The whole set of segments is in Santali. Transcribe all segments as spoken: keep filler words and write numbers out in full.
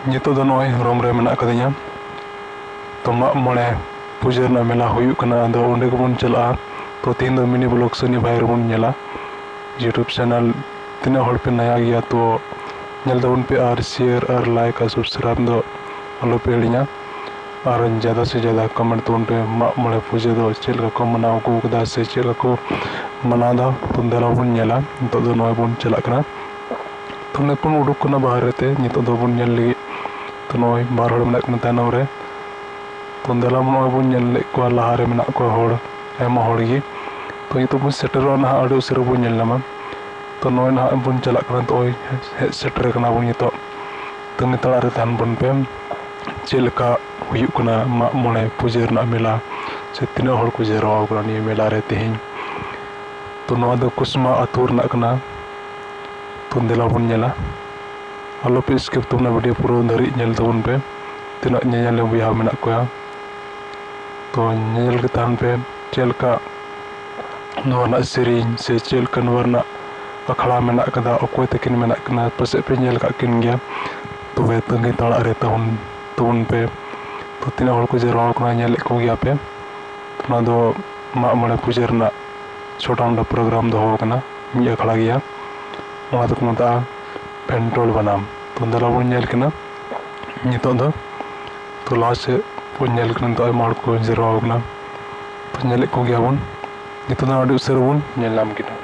ᱱᱤᱛᱚᱜ ᱫᱚ ᱱᱚᱜᱼᱚᱭ ᱨᱩᱢ ᱨᱮ ᱢᱮᱱᱟᱜ ᱟᱠᱟᱫᱤᱧᱟ᱾ ᱛᱚ, ᱢᱟᱜ ᱢᱚᱬᱮ ᱯᱩᱡᱟᱹ ᱨᱮᱱᱟᱜ ᱢᱮᱞᱟ ᱦᱩᱭᱩᱜ ᱠᱟᱱᱟ, ᱟᱫᱚ ᱚᱸᱰᱮ ᱜᱮᱵᱚᱱ ᱪᱟᱞᱟᱜᱼᱟ᱾ ᱛᱚ, ᱛᱮᱦᱮᱧ ᱫᱚ ᱢᱤᱱᱤ ᱵᱞᱚᱜ ᱥᱩᱱᱤ ᱵᱷᱟᱭ ᱨᱮᱵᱚᱱ ᱧᱮᱞᱟ᱾ YouTube ᱪᱮᱱᱮᱞ ᱛᱤᱱᱟᱹᱜ ᱦᱚᱲ ᱯᱮ ᱱᱟᱭᱟ ᱜᱮᱭᱟ, ᱛᱚ, ᱧᱮᱞ ᱛᱟᱵᱚᱱ ᱯᱮ ᱟᱨ ᱥᱮᱭᱟᱨ ᱟᱨ ᱞᱟᱭᱤᱠ ᱟᱨ ᱥᱟᱵᱥᱠᱨᱟᱭᱤᱵ ᱫᱚ ᱟᱞᱚ ᱯᱮ ᱦᱤᱲᱤᱧᱟ᱾ ᱟᱨ ᱡᱟᱫᱟ ᱥᱮ ᱡᱟᱫᱟ ᱠᱚᱢᱮᱱᱴ ᱛᱟᱵᱚᱱ ᱯᱮ, ᱢᱟᱜ ᱢᱚᱬᱮ ᱯᱩᱡᱟᱹ ᱫᱚ ᱪᱮᱫ ᱞᱮᱠᱟ ᱠᱚ ᱢᱟᱱᱟᱣ ᱟᱹᱜᱩ ᱠᱟᱫᱟ ᱥᱮ ᱪᱮᱫ ᱞᱮᱠᱟ ᱠᱚ ᱢᱟᱱᱟᱣ ᱮᱫᱟ᱾ ᱛᱚ, ᱫᱮᱞᱟ ᱵᱚᱱ ᱧᱮᱞᱟ᱾ ᱱᱤᱛᱚᱜ ᱫᱚ ᱱᱚᱜᱼᱚᱭ ᱵᱚᱱ ᱪᱟᱞᱟᱜ ᱠᱟᱱᱟ᱾ ᱛᱚ, ᱱᱤᱛ ᱵᱚᱱ ᱩᱰᱩᱠ ᱠᱟᱱᱟ ᱵᱟᱦᱨᱮ ᱛᱮ, ᱱᱤᱛᱚᱜ ᱫᱚᱵᱚᱱ ᱧᱮᱞ ᱞᱟᱹᱜᱤᱫ᱾ ᱛᱚ, ᱱᱚᱜᱼᱚᱭ ᱵᱟᱨ ᱦᱚᱲ ᱢᱮᱱᱟᱜ ᱠᱤᱱᱟ ᱛᱟᱭᱱᱚᱢ ᱨᱮ᱾ ᱛᱚ, ᱫᱮᱞᱟ ᱱᱚᱜᱼᱚᱭ ᱵᱚᱱ ᱧᱮᱞ ᱞᱮᱫ ᱠᱚᱣᱟ, ᱞᱟᱦᱟ ᱨᱮ ᱢᱮᱱᱟᱜ ᱠᱚᱣᱟ ᱦᱚᱲ, ᱟᱭᱢᱟ ᱦᱚᱲ ᱜᱮ᱾ ᱛᱚ, ᱱᱤᱛᱚᱜ ᱵᱚᱱ ᱥᱮᱴᱮᱨᱚᱜᱼᱟ ᱱᱟᱦᱟᱜ, ᱟᱹᱰᱤ ᱩᱥᱟᱹᱨᱟ ᱵᱚᱱ ᱧᱮᱞ ᱧᱟᱢᱟ᱾ ᱛᱚ, ᱱᱚᱜᱼᱚᱭ ᱱᱟᱦᱟᱜ ᱵᱚᱱ ᱪᱟᱞᱟᱜ ᱠᱟᱱᱟ, ᱛᱚ, ᱱᱚᱜᱼᱚᱭ ᱦᱮᱡ ᱥᱮᱴᱮᱨ ᱠᱟᱱᱟ ᱵᱚᱱ ᱱᱤᱛᱚᱜ᱾ ᱛᱟᱺᱜᱤ ᱛᱟᱲᱟᱜ ᱨᱮ ᱛᱟᱦᱮᱱ ᱵᱚᱱ ᱯᱮ, ᱪᱮᱫ ᱞᱮᱠᱟ ᱦᱩᱭᱩᱜ ᱠᱟᱱᱟ ᱢᱟᱜ ᱢᱚᱬᱮ ᱯᱩᱡᱟᱹ ᱨᱮᱱᱟᱜ ᱢᱮᱞᱟ, ᱥᱮ ᱛᱤᱱᱟᱹᱜ ᱦᱚᱲ ᱠᱚ ᱡᱟᱨᱣᱟ ᱟᱠᱟᱱᱟ ᱱᱤᱭᱟᱹ ᱢᱮᱞᱟ ᱨᱮ ᱛᱮᱦᱮᱧ᱾ ᱛᱚ, ᱱᱚᱣᱟ ᱫᱚ ᱠᱩᱥᱢᱟ ᱟᱹᱛᱩ ᱨᱮᱱᱟᱜ ᱠᱟᱱᱟ᱾ ᱛᱚ, ᱫᱮᱞᱟ ᱵᱚᱱ ᱧᱮᱞᱟ, ᱟᱞᱚ ᱯᱮ ᱥᱠᱤᱯ ᱛᱟᱵᱚᱱᱟ ᱵᱷᱤᱰᱤᱭᱳ, ᱯᱩᱨᱟᱹ ᱫᱷᱟᱹᱨᱤᱡ ᱧᱮᱞ ᱛᱟᱵᱚᱱ ᱯᱮ᱾ ᱛᱤᱱᱟᱹᱜ ᱧᱮᱧᱮᱞ ᱵᱚᱭᱦᱟ ᱢᱮᱱᱟᱜ ᱠᱚᱣᱟ, ᱛᱚ, ᱧᱮᱧᱮᱞ ᱜᱮ ᱛᱟᱦᱮᱱ ᱯᱮ᱾ ᱪᱮᱫ ᱞᱮᱠᱟ ᱱᱚᱣᱟ ᱨᱮᱱᱟᱜ ᱥᱮᱨᱮᱧ ᱥᱮ ᱪᱮᱫ ᱞᱮᱠᱟ ᱱᱚᱣᱟ ᱨᱮᱱᱟᱜ ᱟᱠᱷᱲᱟ ᱢᱮᱱᱟᱜ ᱠᱟᱫᱟ, ᱚᱠᱚᱭ ᱛᱟᱹᱠᱤᱱ ᱢᱮᱱᱟᱜ ᱠᱤᱱᱟ, ᱯᱟᱥᱮᱡ ᱯᱮ ᱧᱮᱞ ᱟᱠᱟᱫ ᱠᱤᱱ ᱜᱮᱭᱟ᱾ ᱛᱚᱵᱮ ᱛᱟᱺᱜᱤ ᱛᱟᱲᱟᱜ ᱨᱮ ᱛᱟᱵᱚᱱ, ᱛᱟᱵᱚᱱ ᱯᱮ᱾ ᱛᱚ, ᱛᱤᱱᱟᱹᱜ ᱦᱚᱲ ᱠᱚ ᱡᱟᱨᱣᱟ ᱟᱠᱟᱱᱟ, ᱧᱮᱞᱮᱫ ᱠᱚᱜᱮᱭᱟ ᱯᱮ᱾ ᱚᱱᱟ ᱫᱚ ᱢᱟᱜ ᱢᱚᱬᱮ ᱯᱩᱡᱟᱹ ᱨᱮᱱᱟᱜ ᱪᱷᱳᱴᱟ ᱢᱳᱴᱟ ᱯᱨᱳᱜᱨᱟᱢ ᱫᱚᱦᱚ ᱟᱠᱟᱱᱟ, ᱢᱤᱫ ᱟᱠᱷᱲᱟ ᱜᱮᱭᱟ᱾ ᱚᱱᱟ ᱫᱚᱠᱚ ᱢᱮᱛᱟᱜᱼᱟ ᱯᱷᱮᱱᱴᱚᱞ ᱵᱟᱱᱟᱢ᱾ ᱛᱚ, ᱫᱮᱞᱟ ᱵᱚᱱ ᱧᱮᱞ ᱠᱤᱱᱟ ᱱᱤᱛᱚᱜ ᱫᱚ᱾ ᱛᱚ, ᱞᱟᱦᱟ ᱥᱮᱫ ᱵᱚᱱ ᱧᱮᱞ ᱠᱤᱱᱟ, ᱱᱤᱛᱚᱜ ᱟᱭᱢᱟ ᱦᱚᱲ ᱠᱚ ᱡᱟᱨᱣᱟ ᱟᱠᱟᱱᱟ᱾ ᱛᱚ, ᱧᱮᱞᱮᱫ ᱠᱚᱜᱮᱭᱟ ᱵᱚᱱ᱾ ᱱᱤᱛᱚᱜ ᱫᱚ ᱟᱹᱰᱤ ᱩᱥᱟᱹᱨᱟ ᱵᱚᱱ ᱧᱮᱞ ᱧᱟᱢ ᱠᱮᱫᱟ᱾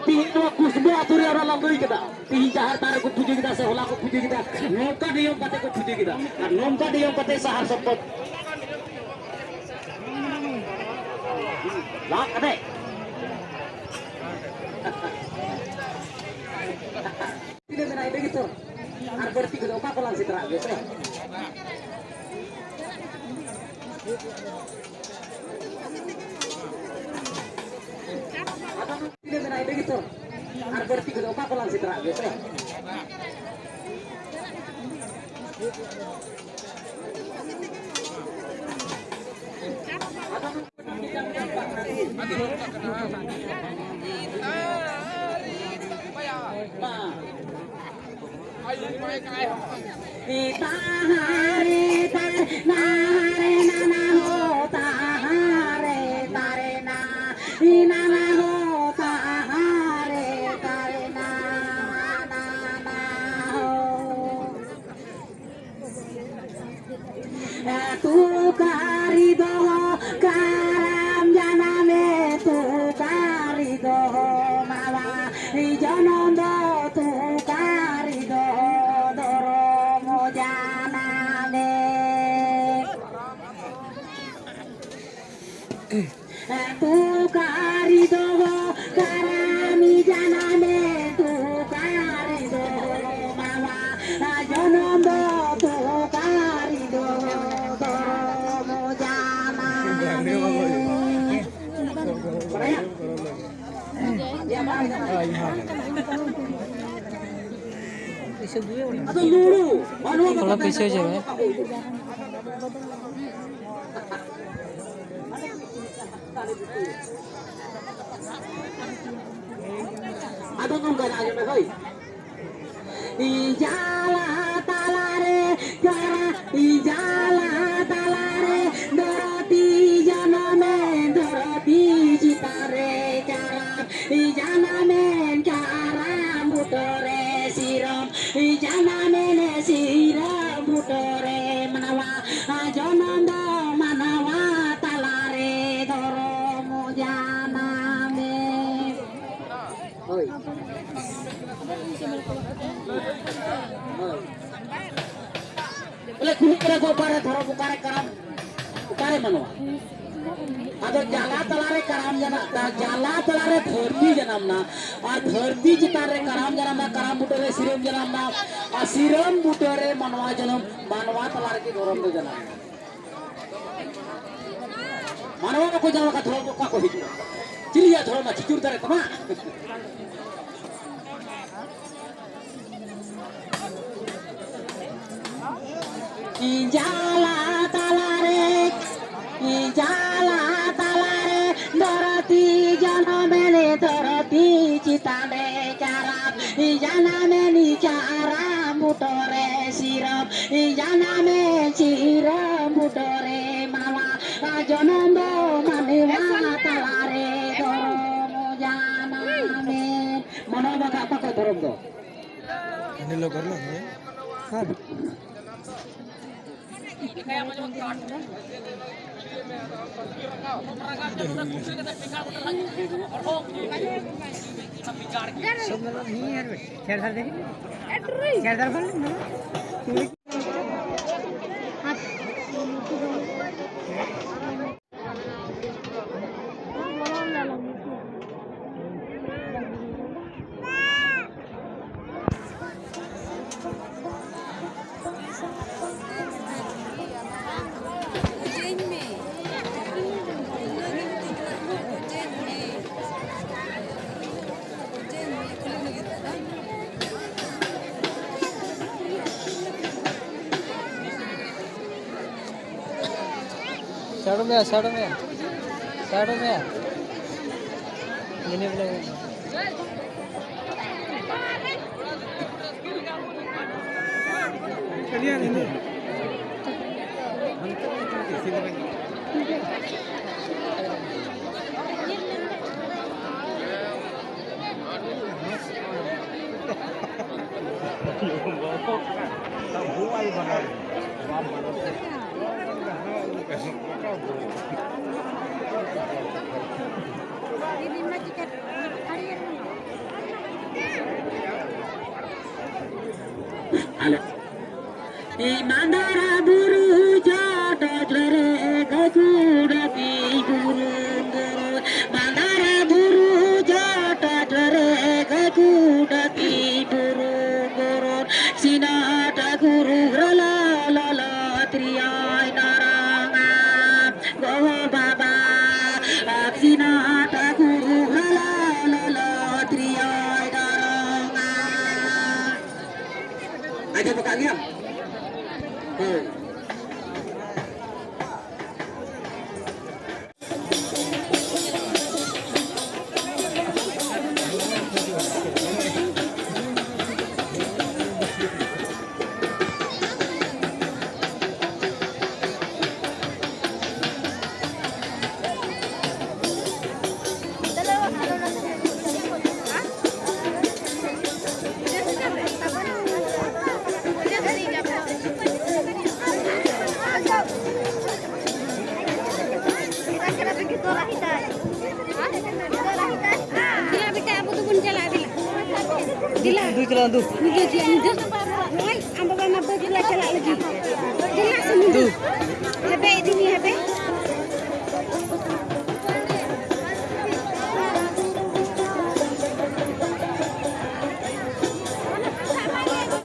ᱛᱮᱦᱮᱧ ᱱᱚᱣᱟ ᱠᱩᱥᱵᱟ ᱟᱹᱛᱩ ᱨᱮ ᱟᱨᱚ ᱞᱟᱸᱫᱩᱭ ᱠᱟᱫᱟ᱾ ᱛᱮᱦᱮᱧ ᱡᱟᱦᱮᱨ ᱛᱷᱟᱱ ᱨᱮᱠᱚ ᱯᱩᱡᱟᱹ ᱠᱮᱫᱟ ᱥᱮ ᱦᱚᱞᱟ ᱠᱚ ᱯᱩᱡᱟᱹ ᱠᱮᱫᱟ, ᱱᱚᱝᱠᱟ ᱱᱤᱭᱚᱢ ᱠᱟᱛᱮ ᱠᱚ ᱯᱩᱡᱟᱹ ᱠᱮᱫᱟ᱾ ᱟᱨ ᱱᱚᱝᱠᱟ ᱱᱤᱭᱚᱢ ᱠᱟᱛᱮ ᱥᱟᱦᱟᱨ ᱥᱚᱢᱯᱚᱫ ᱞᱟᱜ ᱠᱟᱛᱮ᱾ ᱛᱤᱱᱟᱹᱜ ᱢᱮᱱᱟᱜᱼᱟ, ᱤᱱᱟᱹ ᱜᱮᱛᱚ᱾ ᱟᱨ ᱵᱟᱹᱲᱛᱤ ᱠᱚᱫᱚ ᱚᱠᱟ ᱠᱚ ᱞᱟᱝ ᱥᱮᱴᱮᱨᱟᱜ ᱜᱮᱭᱟ ᱥᱮ? ᱟᱫᱚ ᱛᱤᱱᱟᱹᱜ ᱢᱮᱱᱟᱜᱼᱟ, ᱤᱱᱟᱹ ᱜᱮᱛᱚ᱾ ᱟᱨ ᱵᱟᱹᱲᱛᱤ ᱠᱚᱫᱚ ᱚᱠᱟ ᱠᱚ ᱞᱟᱝ ᱥᱮᱴᱮᱨᱟᱜ ᱜᱮᱭᱟ ᱥᱮ? ᱟᱫᱚ ᱢᱟ᱾ ᱛᱟᱦᱟᱨᱮ ᱛᱟᱨᱮ ᱱᱟᱦᱟᱨᱮ ᱱᱟᱱᱟ ᱦᱳ, ᱛᱟᱦᱟᱨᱮ ᱛᱟᱨᱮ ᱱᱟ, ᱱᱟᱱᱟ ᱦᱳ, ᱛᱟᱦᱟᱨᱮ ᱛᱟᱨᱮ ᱱᱟ, ᱱᱟᱱᱟ ᱦᱳ᱾ ᱛᱩᱠᱟᱨᱤ ᱫᱚᱦᱚ ᱠᱟᱨᱟᱢ ᱡᱟᱱᱟᱢᱮ, ᱛᱩᱠᱟᱨᱤ ᱫᱚᱦᱚ ᱢᱟᱣᱟ ᱡᱚᱱᱚᱢ ᱫᱚ, ᱛᱩᱠᱟᱨᱤ ᱫᱚᱦᱚ ᱫᱷᱚᱨᱚᱢ ᱡᱟᱱᱟᱢᱮ᱾ ᱛᱩᱠᱟᱨᱤ ᱫᱚ ᱠᱟᱨᱟᱢᱤ ᱡᱟᱱᱟᱢᱮ, ᱛᱩᱠᱟᱨᱤ ᱫᱚ ᱢᱟᱢᱟ ᱡᱚᱱᱚᱢ ᱫᱚ, ᱛᱩᱠᱟᱨᱤ ᱫᱚ ᱫᱷᱚᱨᱚᱢ ᱡᱟᱱᱟᱢᱮ᱾ ᱟᱫᱚ ᱞᱩᱲᱩ, ᱵᱟᱹᱱᱩᱜ ᱛᱷᱚᱲᱟ ᱯᱤᱪᱷᱮ ᱡᱟᱣ ᱦᱮ᱾ ᱟᱫᱚ ᱱᱚᱝᱠᱟ ᱟᱸᱡᱚᱢ ᱢᱮ, ᱦᱳᱭ᱾ ᱤᱧ ᱡᱟᱞᱟ ᱛᱟᱞᱟᱨᱮ ᱠᱟᱨᱟ, ᱤᱧ ᱡᱟᱞᱟ ᱛᱟᱞᱟᱨᱮ ᱫᱷᱟᱹᱨᱛᱤ ᱡᱟᱱᱟᱢᱮ, ᱫᱷᱟᱹᱨᱛᱤ ᱪᱮᱛᱟᱱ ᱨᱮ ᱠᱟᱨᱟᱢ, ᱤᱧ ᱡᱟᱱᱟᱢᱮᱱ ᱠᱟᱨᱟᱢ ᱵᱩᱴᱟᱹᱨᱮ ᱥᱤᱨᱚᱢ, ᱤᱧ ᱡᱟᱱᱟᱢᱮᱱ ᱥᱤᱨᱚᱢ ᱵᱩᱴᱟᱹᱨᱮ ᱢᱟᱱᱣᱟ ᱡᱚᱱᱚᱢ ᱫᱚ ᱢᱟᱱᱣᱟ ᱛᱟᱞᱟᱨᱮ ᱫᱷᱚᱨᱚᱢ ᱡᱟᱱᱟᱢᱮ᱾ ᱦᱳᱭ᱾ ᱦᱳᱭ᱾ ᱵᱚᱞᱮ ᱠᱩᱞᱤ ᱠᱟᱱᱟ ᱠᱚ, ᱚᱠᱟᱨᱮ ᱫᱷᱚᱨᱚᱢ, ᱚᱠᱟᱨᱮ ᱠᱟᱨᱟᱢ, ᱚᱠᱟᱨᱮ ᱢᱟᱱᱣᱟ? ᱟᱫᱚ ᱡᱟᱞᱟ ᱛᱟᱞᱟᱨᱮ ᱠᱟᱨᱟᱢ ᱡᱟᱱᱟᱢ, ᱡᱟᱞᱟ ᱛᱟᱞᱟᱨᱮ ᱫᱷᱟᱹᱨᱛᱤ ᱡᱟᱱᱟᱢ ᱱᱟ, ᱟᱨ ᱫᱷᱟᱹᱨᱛᱤ ᱪᱮᱛᱟᱱ ᱨᱮ ᱠᱟᱨᱟᱢ ᱡᱟᱱᱟᱢ ᱱᱟ, ᱠᱟᱨᱟᱢ ᱵᱩᱴᱟᱹ ᱨᱮ ᱥᱤᱨᱚᱢ ᱡᱟᱱᱟᱢ ᱱᱟ, ᱟᱨ ᱥᱤᱨᱚᱢ ᱵᱩᱴᱟᱹ ᱨᱮ ᱢᱟᱱᱣᱟ ᱡᱚᱱᱚᱢ, ᱢᱟᱱᱣᱟ ᱛᱟᱞᱟ ᱨᱮᱜᱮ ᱫᱷᱚᱨᱚᱢ ᱫᱚ ᱡᱟᱱᱟᱢ ᱱᱟ᱾ ᱢᱟᱱᱣᱟ ᱵᱟᱠᱚ ᱡᱟᱱᱟᱢ ᱟᱠᱟᱫ, ᱫᱷᱚᱨᱚᱢ ᱚᱠᱟ ᱠᱚ ᱦᱤᱡᱩᱜᱼᱟ? ᱪᱤᱞᱤᱭᱟᱜ ᱫᱷᱚᱨᱚᱢᱟ? ᱠᱷᱤᱡᱩᱨ ᱫᱟᱨᱮ ᱠᱷᱚᱱᱟᱜ? ᱤᱧ ᱡᱟᱞᱟ ᱛᱟᱞᱟᱨᱮ, ᱤᱧ ᱡᱟᱞᱟ ᱛᱟᱞᱟᱨᱮ ᱫᱷᱟᱹᱨᱛᱤ ᱡᱟᱱᱟᱢᱮᱱ, ᱫᱷᱟᱹᱨᱛᱤ ᱪᱮᱛᱟᱱ ᱨᱮ ᱪᱟᱨᱟᱯ, ᱡᱟᱱᱟᱢᱮᱱ ᱪᱟᱨᱟᱯ ᱵᱩᱴᱟᱹ ᱨᱮ ᱥᱤᱨᱟᱹᱯ, ᱡᱟᱱᱟᱢᱮᱱ ᱥᱤᱨᱟᱹᱯ ᱵᱩᱴᱟᱹ ᱨᱮ ᱢᱟᱞᱟ, ᱡᱚᱱᱚᱢ ᱫᱚ ᱢᱟᱱᱣᱟ ᱛᱟᱞᱟ ᱨᱮ ᱫᱷᱚᱨᱚᱢ ᱡᱟᱱᱟᱢᱮᱱ᱾ ᱢᱟᱱᱟᱣ ᱵᱟᱠᱷᱟᱡ ᱚᱠᱟ ᱠᱷᱚᱡ ᱫᱷᱚᱨᱚᱢ ᱫᱚ? ᱦᱟᱹᱱᱤ ᱞᱚᱜᱚᱱ ᱞᱚᱜᱚᱱ᱾ ᱦᱮᱸ᱾ सब मतलब यही है, छेड़छाड़ देखिए, छेड़छाड़ कर ले, मतलब। साइड में, साइड में, साइड में। ये नहीं बोला। चलिए, नहीं, नहीं। ᱢᱟᱱᱫᱟᱨᱟ ᱵᱩᱨᱩ ᱪᱚᱴ ᱨᱮ ᱜᱟᱹᱠᱩᱲᱟᱹ ᱛᱤ ᱵᱩᱨᱩ ᱵᱩᱨᱩ᱾ ᱢᱟᱱᱫᱟᱨᱟ ᱵᱩᱨᱩ ᱪᱚᱴ ᱨᱮ ᱜᱟᱹᱠᱩᱲᱟᱹ ᱛᱤ ᱵᱩᱨᱩ ᱵᱩᱨᱩ᱾ ᱥᱤᱱᱟᱴᱟ ᱜᱩᱨᱩ ᱨᱟᱞᱟ ᱞᱟᱞᱟ ᱛᱨᱤᱭᱟᱭ ᱱᱟᱨᱟᱝᱟ᱾ ᱜᱚ ᱵᱟᱵᱟ ᱥᱤᱱᱟᱴᱟ ᱜᱩᱨᱩ ᱨᱟᱞᱟ ᱞᱟᱞᱟ ᱛᱨᱤᱭᱟᱭ ᱱᱟᱨᱟᱝᱟ᱾ ᱟᱸᱡᱚᱢ ᱟᱠᱟᱫ ᱜᱮᱭᱟᱢ? ᱦᱳᱭ᱾ ᱫᱮᱞᱟ᱾ ᱫᱩ ᱪᱟᱞᱟᱣ ᱫᱩ᱾ ᱧᱤᱫᱟᱹ ᱜᱮᱭᱟ, ᱧᱤᱫᱟᱹ᱾ ᱱᱚᱜᱼᱚᱭ ᱟᱢ ᱵᱟᱵᱟ ᱢᱟ ᱵᱟᱹᱫᱽ ᱞᱮ ᱪᱟᱞᱟᱜ ᱞᱟᱹᱜᱤᱫ᱾ ᱫᱮᱞᱟ ᱥᱮ ᱧᱤᱫᱟᱹ᱾ ᱫᱩ᱾